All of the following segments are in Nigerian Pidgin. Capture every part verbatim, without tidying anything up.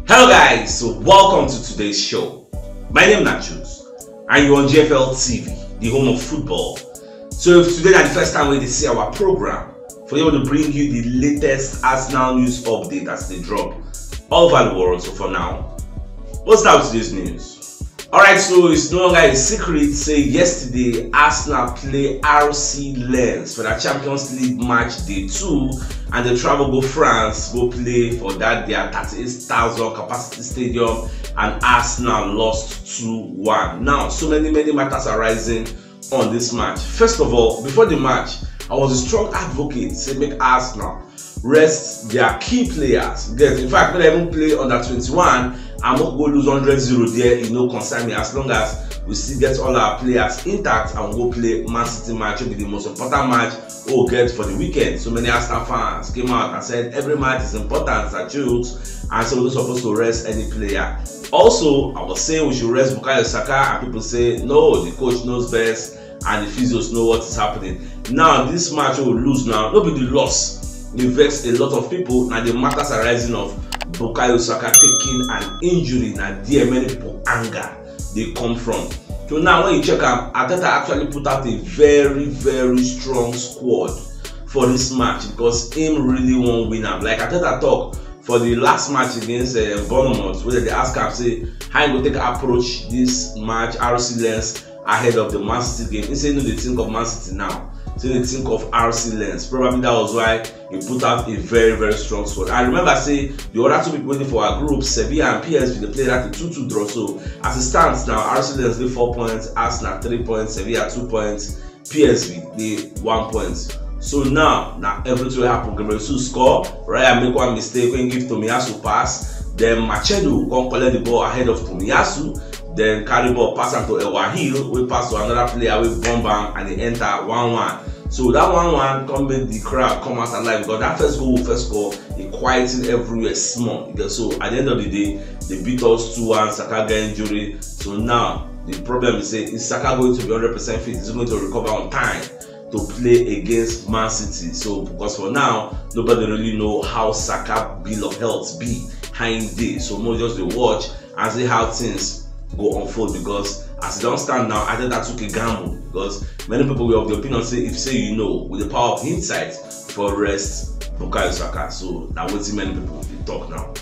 Hello guys, so welcome to today's show. My name na Jules and you're on G F L T V, the home of football. So if today na the first time wey you dey see our program, for here we dey bring you the latest Arsenal news update as e dey drop all over the world. So for now, let's start with today's news. Alright, so it's no longer a secret say yesterday Arsenal play R C Lens for their Champions League match day two, and dem travel go France go play for that their thirty-eight thousand capacity stadium, and Arsenal lost two one. Now, so many, many matters arising on this match. First of all, before the match, I was a strong advocate say make Arsenal rest their key players. Get, in fact, when I even play under twenty-one, I'm not go lose hundred zero there. E no concern me as long as we still get all our players intact and go play Man City match, will be the most important match we get for the weekend. So many Arsenal fans came out and said every match is important, such, and so we're supposed to rest any player. Also, I was saying we should rest Bukayo Saka, and people say no, the coach knows best and the physios know what is happening. Now, this match we lose now, no be the loss. E vex a lot of people. Now the matters arising of Bukayo Saka taking an injury, now there many people anger they come from. So now when you check am, Arteta actually put out a very, very strong squad for this match because him really wan win am. Like Arteta talk for the last match against uh, Bournemouth, where they ask am say how you go take approach this match, R C Lens, ahead of the Man City game. He say no dey think of Man City now. Say dey think of R C Lens. Probably that was why he put out a very, very strong squad. I remember say the other two people waiting for our group, Sevilla and P S V, they play that two two draw. So as it stands now, R C Lens dey four points, Arsenal three points, Sevilla two points, P S V dey one point. So now, now everything will happen. Gabriel Jesus score, Raya make one mistake when give Tomiyasu pass, then Machedo come collect the ball ahead of Tomiyasu, then carry ball pass am to Ewa Hill, we pass to another player, we bomb am and they enter one one. So that one one come make the crowd come out alive because that first goal, first score, it quieted everywhere small. So at the end of the day, they beat us two one, Saka get injury. So now, the problem is say, is Saka going to be hundred percent fit? Is he going to recover on time to play against Man City? So because for now, nobody really know how Saka bill of health be behind day. So more just dey watch and see how things go unfold because as e don stand now, I think that took a gamble because many people were of the opinion say if say you know with the power of hindsight for rest Bukayo Saka. So now wetin many people dey talk now.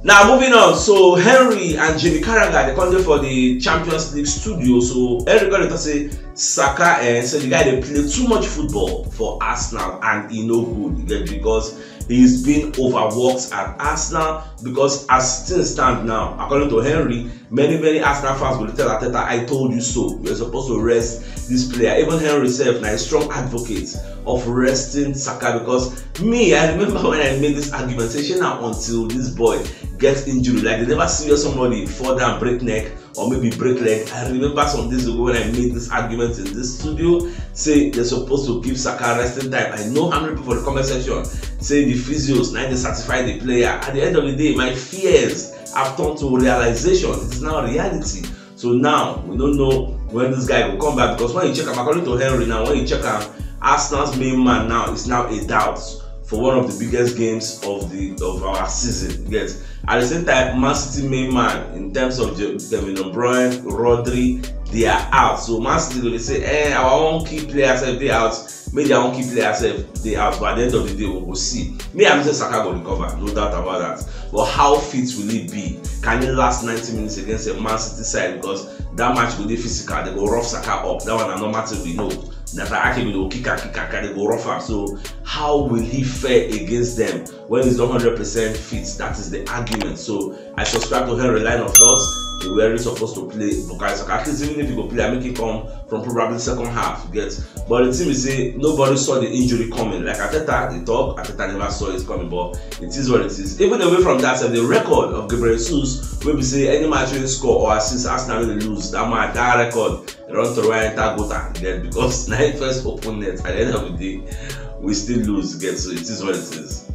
Now moving on, so Henry and Jimmy Carragher they come dey for the Champions League studio. So Henry come dey talk say Saka, eh, so the guy dey play too much football for Arsenal and he no good. You get, because he's been overworked at Arsenal because as things stand now, according to Henry, many, many Arsenal fans will tell Arteta, "I told you so. You're supposed to rest this player." Even Henry himself, now a strong advocate of resting Saka because me, I remember when I made this argument, say, "Shey na until this boy gets injury, like they never see somebody fall down, break neck, or maybe break leg." I remember some days ago when I made this argument in this studio, say they're supposed to give Saka resting time. I know how many people for the comment section say the physios, now they certify the player. At the end of the day, my fears have turned to realization. It's now reality. So now we don't know when this guy will come back because when you check him, according to Henry now, when you check him, Arsenal's main man now is now a doubt for one of the biggest games of the of our season. Yes. At the same time, Man City main man in terms of Kevin De Bruyne, Rodri, they are out. So Man City go dey say, "Eh, our own key players, if they out, make their own key players, if they out." But at the end of the day, we will see. Me, I'm say Saka go recover, no doubt about that. But how fit will he be? Can he last ninety minutes against a Man City side? Because that match will be physical. They go rough Saka up. That one, I know Martin we know. That I can go kick and kick and they go rough him. So how will he fare against them when he's not hundred percent fit? That is the argument. So I subscribe to Henry line of thoughts. He really supposed to play Bukayo Saka. At least even if he go play, I make him come from probably second half. You get, but the thing is say nobody saw the injury coming. Like Arteta, they talk, Arteta never saw it coming. But it is what it is. Even away from that, the record of Gabriel Jesus will be say any match we score or assist Arsenal will lose. That match, that record, they don't throw enter gutter again because nine first open net. At the end of the day, we still lose again. So it is what it is.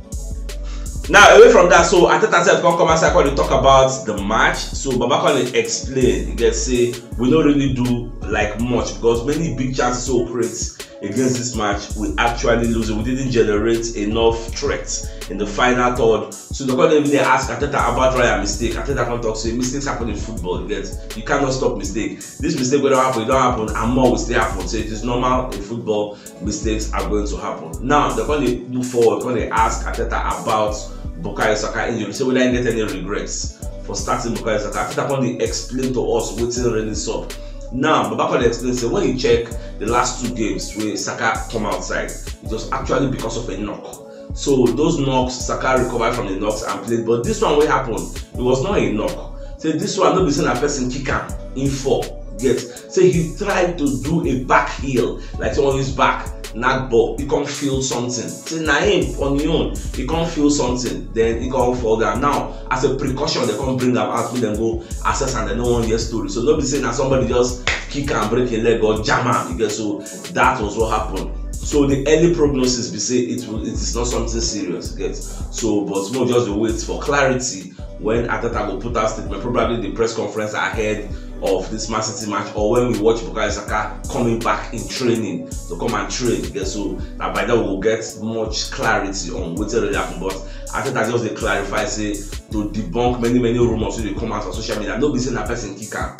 Now, away from that, so Arteta said come come outside come dey talk about the match. So Baba come dey explain. You get say we don't really do like much, because many big chances we create against this match, we actually lose it. We didn't generate enough threats in the final third. So they can't even ask Arteta about Raya mistake. Arteta can't talk, say mistakes happen in football. You get, you cannot stop mistake. This mistake will not happen, it don't happen, and more will still happen. So it is normal in football, mistakes are going to happen. Now they're going to look forward, going to ask Arteta about Bukayo Saka injury. Say whether he get any regrets for starting Bukayo Saka. Arteta going to explain to us what's really up. Now Baba can explain say when you check the last two games where Saka come outside, it was actually because of a knock. So those knocks, Saka recovered from the knocks and played. But this one will happen. It was not a knock. Say this one, no be say na person kick am in four. Get, say he tried to do a back heel, like someone use back, knock ball. He can't feel something. Say na him on his own, he can't feel something. Then he can't fall down. Now, as a precaution, they can't bring am out, make them go assess and they no one hear story. So no be say na somebody just kick and break a leg or jam am. You get, so that was what happened. So the early prognosis be say it will, it is not something serious. You get, so but more just dey wait for clarity when Arteta go put out statement, probably the press conference ahead of this Man City match, or when we watch Bukayo Saka coming back in training to come and train. You get, so now by then we'll get much clarity on what really happened. But Arteta just dey clarify say to debunk many many rumors wey dey come out on social media. No be say na person kick am.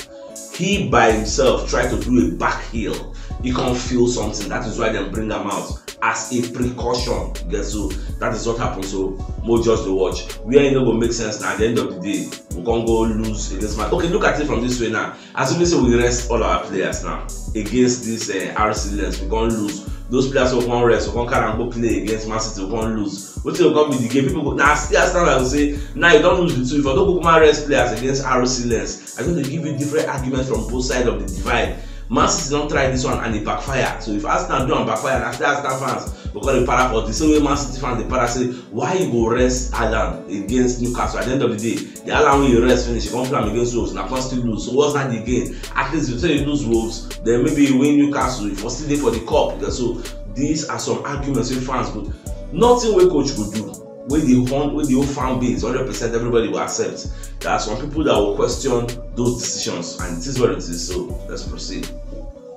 He by himself try to do a back heel. He can't feel something. That is why they bring him out as a precaution. Get, so that is what happened. So more just to watch. Where it no go make sense now. At the end of the day, we can't go lose against Man. Okay, look at it from this way now. As we say we rest all our players now against this uh, R C Lens, we can't lose. Those players who can't rest, we can't carry and go play against Man City, we can't lose. What will come be the game? People go now. Still, Arsenal, I will say now you don't lose the two. If I don't go come and rest players against R C Lens, I think they give you different arguments from both sides of the divide. Man City don't try this one and it backfire. So if Arsenal do and backfire, and after Arsenal fans, we call it para for the same way Man City fans they para say why you go rest Haaland against Newcastle. At the end of the day, the Haaland wey you rest finish, you come play am against Wolves, na come still lose. So what's that again? At least if you say you lose Wolves, then maybe you win Newcastle, you for still dey for the cup. So these are some arguments wey fans go, nothing wey coach go do wey the whole wey the whole fan base, hundred percent everybody will accept. There are some people that will question those decisions, and it is what it is. So let's proceed.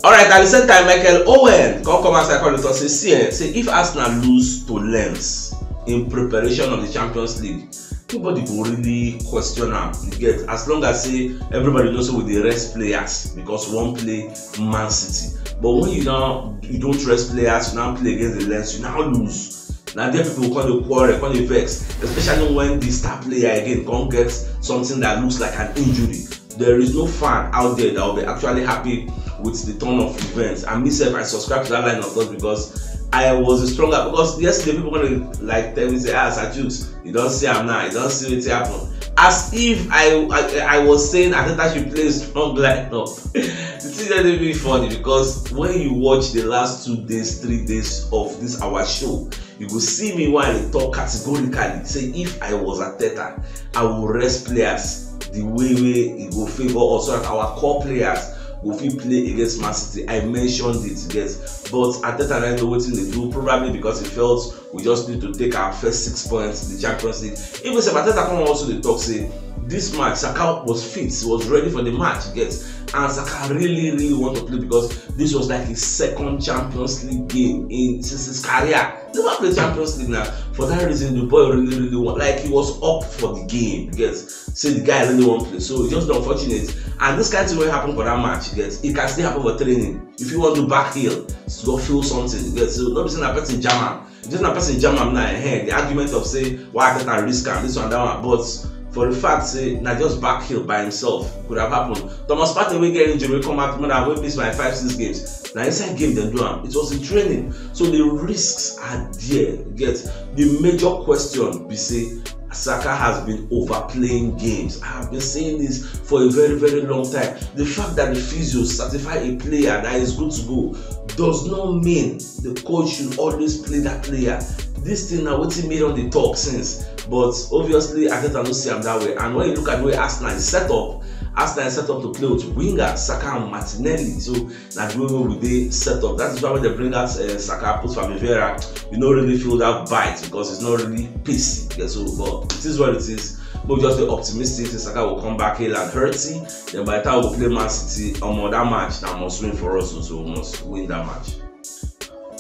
All right, at the same time, Michael Owen come come outside come talk say, see, eh, say if Arsenal lose to Lens in preparation of the Champions League, nobody go really question am. You get, as long as say everybody knows we dey rest players because one play Man City. But when you now you don't rest players, you now play against the Lens, you now lose. Now there people come dey quarrel, come dey vex, especially when the star player again come get something that looks like an injury. There is no fan out there that will be actually happy with the turn of events. And myself, I subscribe to that line of thought because I was a stronger. Because yesterday people gonna like tell me say, ah, Sir Jukes, you don't see him now, you don't see what happen. As if I I, I was saying Arteta should play a strong lineup. The thing that dey be funny because when you watch the last two days, three days of this our show, you go see me while I talk categorically say if I was Arteta, I will rest players the way way it go favor us so that our core players go fit play against Man City. I mentioned it, yes, but Arteta don't know what they do, probably because he felt we just need to take our first six points in the Champions League. Even Sir Arteta come also dey talk say this match Saka was fit, he was ready for the match, yes, and Saka really really want to play because this was like his second Champions League game in since his career. Never play Champions League now. For that reason, the boy really, really want, like he was up for the game. Yes, say the guy really want play. So it's just unfortunate. And this kind of thing will happen for that match. Yes, it can still happen for training. If you want to back heel, it's go feel something. Yes, so not be saying that person jam am. Just na person jam am now. Eh, the argument of say why Arteta risk am, this one, that one. But for the fact say na just back heel by himself could have happened. Thomas Partey wey get injury wey come out more than wey miss my five six games. Na inside game dem do am. It was in training. So the risks are there. Get, the major question be say Saka has been overplaying games. I have been saying this for a very very long time. The fact that the physios certify a player that is good to go does not mean the coach should always play that player. This thing na wetin me don dey talk since, but obviously Arteta no see am that way. And when you look at the way Arsenal is set up, Arsenal is set up to play with wingers, Saka and Martinelli. So na the way wey we dey set up. That is why when they bring out uh, Saka, put Fabio Vieira, you no really feel that bite because it's not really pacey. Yeah, so, but it is what it is. But we just dey optimistic say Saka go come back hale and hearty. Then by the time we go play Man City, omo, that match na must win for us, so we must win that match.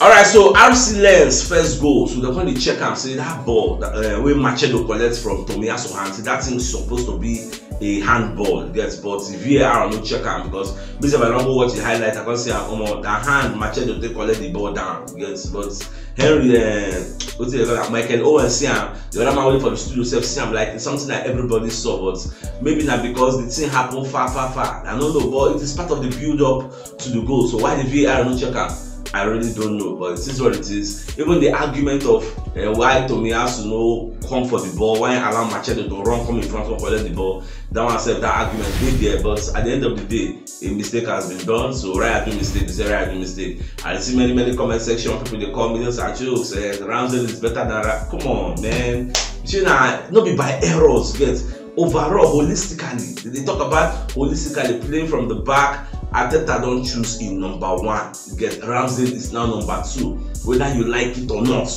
All right, so R C Lens first goal, so dem come dey check am say that ball that, uh, wey Machedo collect from Tomiyasu hand, say that thing suppose to be a handball, you get, but the V A R no check am because me sef I don go watch the highlight, I come see am, omo, that hand Machedo take collect the ball down, you get, but Henry, uh, wetin dem call am, Michael Owen see am, the other man wey dey for the studio sef see am, like, it's something that everybody saw, but maybe na because the thing happen far, far, far. I no know, but it is part of the build up to the goal. So why the V A R no check am? I really don't know, but it is what it is. Even the argument of uh, why Tomiyasu no come for the ball, why allow Machedo to run come in front and collect the ball, that one sef, that argument dey there. But at the end of the day, a mistake has been done. So Raya do mistake, they say Raya do mistake. I see many, many comment section, people dey call me, they say, "Achoo, say Ramsdale is better than Ra-." Come on, man. You see, na no be by errors, get, overall, holistically. They talk about holistically playing from the back. Arteta don choose in number one. Get, Ramsdale is now number two. Whether you like it or not,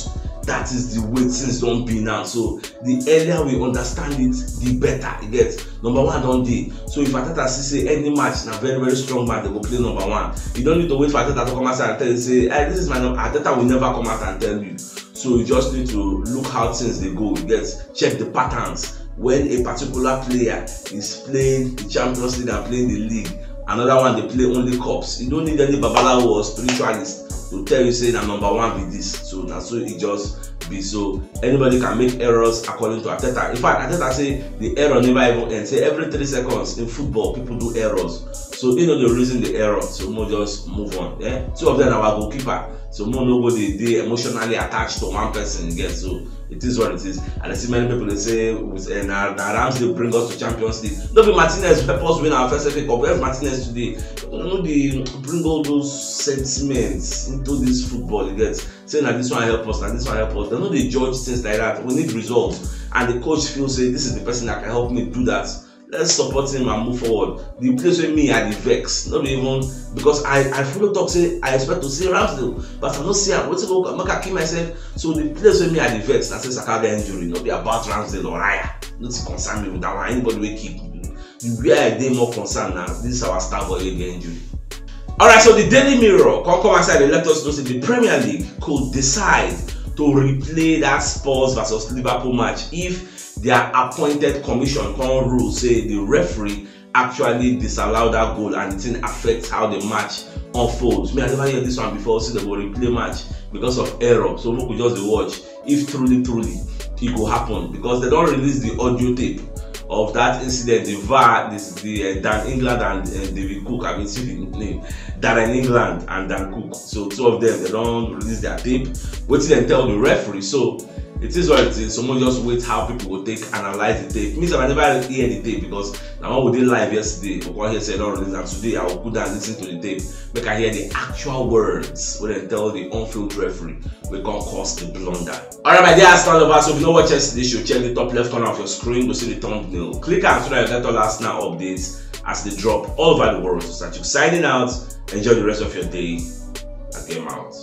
that is the way things don be now. So the earlier we understand it, the better. You get, number one don dey. So if Arteta see say any match na very, very strong match, they go play number one. You don't need to wait for Arteta to come outside and tell you say, "Hey, this is my number." Arteta will never come out and tell you. So you just need to look how things dey go. You get, check the patterns. When a particular player is playing the Champions League and playing the league, another one dey play only cups. You don't need any babalawo or spiritualist to tell you say na number one be this. So na so e just be. So anybody can make errors according to Arteta. In fact, Arteta say the error never even end. Say every three seconds in football, people do errors. So e no dey reason the error. So mo just move on. Yeah, two of them na our goalkeeper. So mo no go dey dey emotionally attached to one person again. So it is what it is. And I see many people dey say with uh, na, na Ramsdale bring us to Champions League. No be Martinez help us win our first F A Cup. Where's Martinez today? No dey bring all those sentiments into this football. You get, say na this one help us, na this one help us. They no dey judge things like that. We need results. And the coach feel say this is the person that can help me do that. Let's support him and move forward. The place where me I dey vex, not even because I I follow talk say I expect to see Ramsdale, but I no see am. Wetin go make I kill myself? So the place where me I dey vex, I say Saka get injury, no be about Ramsdale or Raya. Nothing concern me with that one. Anybody wey kick, the where I dey more concerned now, this is our star boy wey get injury. All right, so the Daily Mirror come come outside and let us know say the Premier League could decide to replay that Spurs versus Liverpool match if their appointed commission come rule say the referee actually disallow that goal and the thing affects how the match unfolds. Me, I never hear this one before. See, they go replay match because of error. So we could just dey watch if truly, truly it go happen because they don't release the audio tape of that incident. The V A R, this the uh, Dan England and uh, David Cook. I mean, see the name, Darren England and Dan Cook. So two of them, they don't release their tape. Wetin dem tell the referee? So it is what it is. Someone just wait how people go take analyze the tape. Me sef, I never hear the tape because na one we dey live yesterday. We come hear say don release am today. I will put down, listen to the tape, make I hear the actual words wey dem tell the on-field referee wey come cause the blunder. All right, my dear Arsenal lovers, so if you no watch yesterday show, check the top left corner of your screen, go see the thumbnail. Click am so that you get all Arsenal updates as they drop all over the world. So Sachuk signing out. Enjoy the rest of your day. I game out.